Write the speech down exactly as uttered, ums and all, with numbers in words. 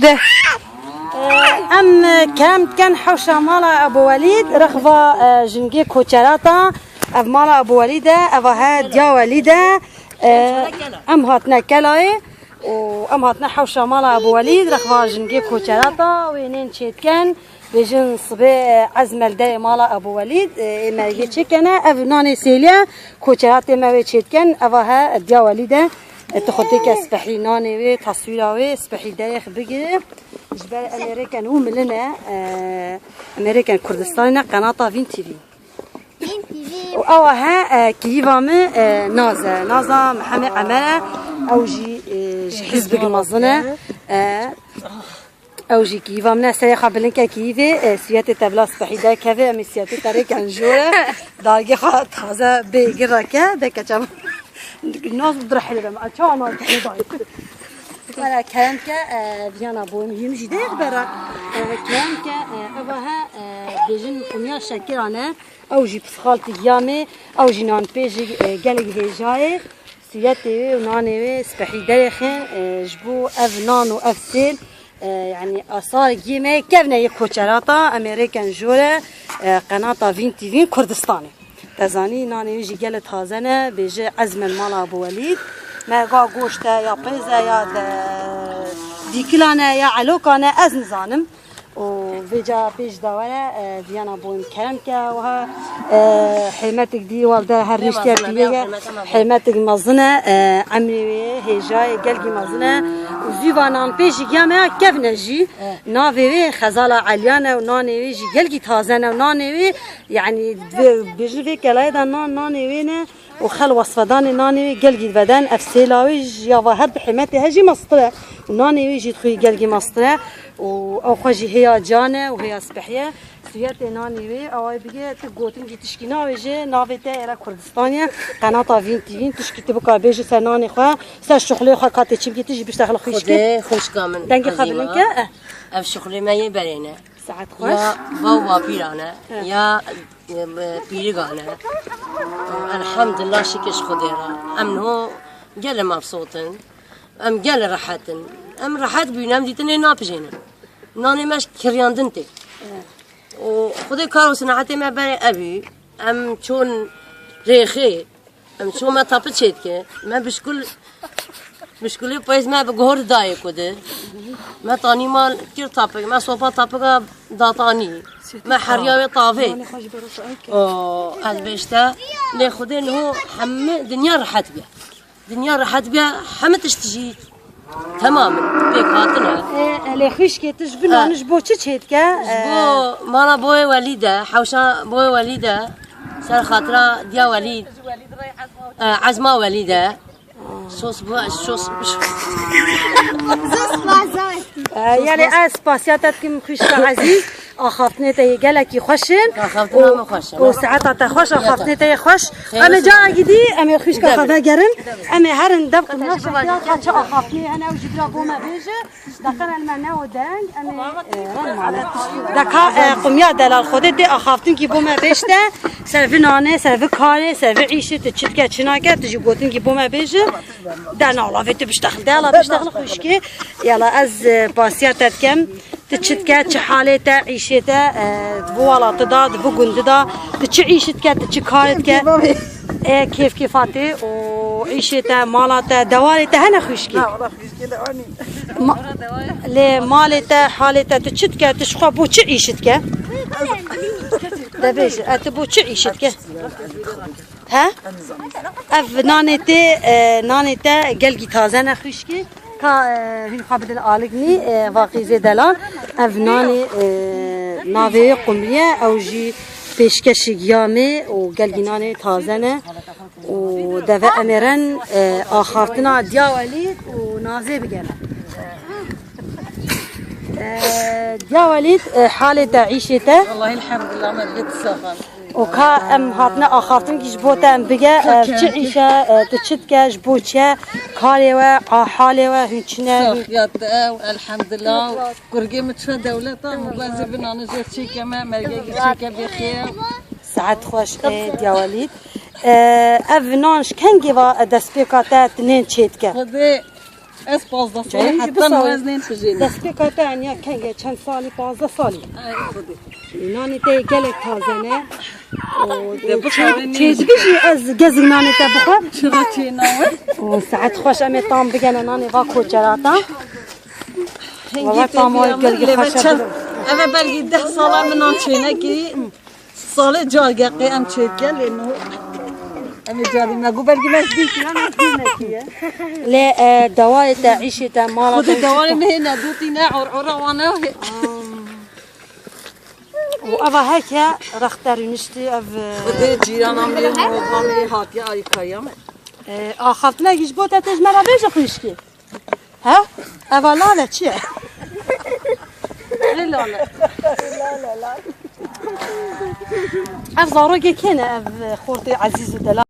De. Em kerem dikin hewşa mala Ebû Welîd, rexva, e, jingê koçerata. Ev mala Ebû Welîd e, eva he diya Welîd e. E, em hatine Kelayê û em hatine hewşa mala Ebû Welîd, rexva jingê koçerata, wê nên çêdikin. Bêjin sibê, e, ezmel derê mala Ebû Welîd, e, ê mergê çêkene. Ev nanê sêlî ye, koçeratê me wê çêdikin. Eva he diya Welîd e. E, tu xwe têke spehî nanê wê, taswîra wê, spehî derê xwe bigire. Ji ber em ê rêken û miline, e, em ê rêken Kurdistanê ne, qenata Vîn T V. Vîn T V. Û ewa he, e, kiyîva min, e, Naz e. Naza Mihemed Emer e. Ew jî, e, ji hizbik mezin e. E, ew jî kiyîva min e. Serê xwe bilind ke kiyîvê, e, siyetê te bila spehî derkeve, em ê siyetê te rêken jor e. Dargê xwe taze bê gir reke, de keça Naz direhê de me. Çawa Naz direhê dayê? Wala kerem ke, e, viyana boyum yim jî de bera. E, kerem ke, e, eva he, e, bêjin xumiya şekiran e. Ew jî psixaltî giya me, ew jî nanpêjî, e, gelek hêjayê. Siyetê wê û nanê wê spehî derêxin, e, ji bo ev nan û ev sêl, e, yanî asar giyê me kevne yê koçerata, em ê rêken jor e, e, qenata Vîn T V'in Kurdistanê. Te zanî, nanê wê jî gelê taze ne, bêje ezmel mala Ebû Welîd. Me ga goşt e, ya pêz e, ya de dîkilan e, ya elokan e, ez nizanim. Û vêca pêş de were, e, viyana boyun kerem ke, wiha, e, hêmetik dî wal de her rîştiye pîlê ye, hêmetik mezin e, e, emrê wê hêjayê gelgî mezin e. Û zî va nanpêjî giya me ya kevne jî, navê wê Xezala Eliyan e û nanê wê jî gelgî taze ne û nanê wê Yanî, divê bêjin vê kelayê de nan, nanê wê ne û xel wesfedanê nanê wê gelgî diveden, ev sêla wê ji ya va her bi hêmetê he jî mestir e. Û nanê wê jî dixwî gelgî mestir e. Û ew xwe jî hêya can e û hêya spehî ye. Siyetê nanê wê, ew ay bigê, tu gotin jî tişkî navêje, navê te êre Kurdistan ye. Qenata Vîn T V'in, tişkî tu bikar bêjî ser nanê xwe, ser şuxulê xwe katê çimkî tu jî biştexile xwişkê. Xwedê xwişka min Dengê xwe ezîma. Bilind ke, eh. Ev şuxulê me yê berê ne. Saet xweş. Ya va û bapîran e, ya, e, pîrigan e. Elhamdulillah, şikir ji Xwedê re. Em niho gelê mebsût in. Em gelê rehet in. Em rehet bûn, em dîtinê napijênin. Nanê me ji kiryandin tê. Û Xwedê kar û sinehetê me berê evî. Em çûn rêxê. Em çû me tapî çêdike. Me bişkul, bişkulê payîz me bi guhor dayê ku di. Me tanî mal kir tapik. Me sopa tapika datanî. Me heriya wê tavê. O, ez bêşte. Lê Xwedê niho hemî dinya rehet be. Dinya rehet be, hemî tişt jî Temam in, pêk hatine. E, e, lê xwişkê tu ji vî nanî ji bo çi çêdike? Ji bo mala boyê Welî de, hewşa boyê Welî de, ser xatira diya Welî, e, ezma Welî de. Sos bu, sos. E, yani ez spasiya te dikim xwişka ezîz. Axaftinê te yê gelekî xweş in. Axaftina me xweş in. Û saeta te xweş, axaftinê te yê xweş. Em ê carekî dî, em ê xwişka xwe vegerin. Em ê herin dev qumya şekiya, ka çi axaftinê hene ew jî bira bo me bêje. Deqen el me ne o dereng, em ê, e, wan male. Deka, e, qumya delal Xwedê tê axaftinkî bo me bêjte. Ser vî nanê, ser vî karê, ser vî îşê tu çi dike, çi nake, tu jî gotinkî bo me bêje. De na, la vê tu biştexil, de la biştexil xwişkê. Yala ez, e, pasiya te dikem. Tu çi dike, çi halê te, îşê te, e, di vî welatî de, di vî gundî de, tu çi îşî dike, tu çi karê dike? Kêfa bê. E, kêf kêfa tê û îşê te, mala te, dewarê te hene xwişkê? Na, wala xwişkê de anî. Ma-, lê malê te, halê te, tu çi dike, tu ji xwe bo çi îşî dike? De bêje, e, tu bo çi îşî dike? He? Ev nanê te, e, nanê te gelgî taze ne xwişkê. Ka, e, hûn xwe bidin aligînî, e, vaqîzê delal. Ev nanê, e, navê wê qumrî ye, ew jî pêşkêşî giya me û gelgî nanê taze ne. Û deve em ê ren, e, axaftina diya Welîd û Nazê bigere. E, diya Welîd, e, halê te, îşê te? Wallahî elhamdulillah, me divê tu sax in. Û ka em hatine axaftinkî ji bo te em bige, e, çi îş e, e, tu çi dike, ji bo çi ye, karê we, a halê we, hûn çi ne, hûn Saxiya te ew, elhamdulillah. Kurgê min çû dewleta, min bezê binane jê çêke me, mergekî çêke bêxê. Saet xweş, e, diya Welîd. E, ev nan ji kengê va, e, destpêka te, tu nên çêdike? Xwedê Ez pazdeh salî heta niha ez neyên pijê ne. Destpêka te eniya kengê çend salî, pazdeh salî. Ay, Xwedê. Nanê te gelek taze ne. De bixwe çê-, çêdibî jî ez gezî nanê te bixwe. Çira çê nawe? O saet xweş em ê tam bigene nanê va koçerata. Hingî Valla tam têbiya gelgî lê ve xweş e çend, bigin. Eve belkî deh sala min nan çênekî. Salê cargeqê em çêdike lê no. Em ê carî me got belkî me dît ne, me dît nekiye. Lê, e, dawayê te, îşê te, mala te. Xwedê dewarê me hê nedotî ne, or ora wane. Û eva heke rexter niştî ev, e, Xwedê cîrana me, moba me hatiye alîkariya me. E, axaftina gî ji bo te tê ji me re bêje xwişkî. He? Eva lale çi ye? Ne lale? Ev zarokê kê ne ev xortê ezîz û delal?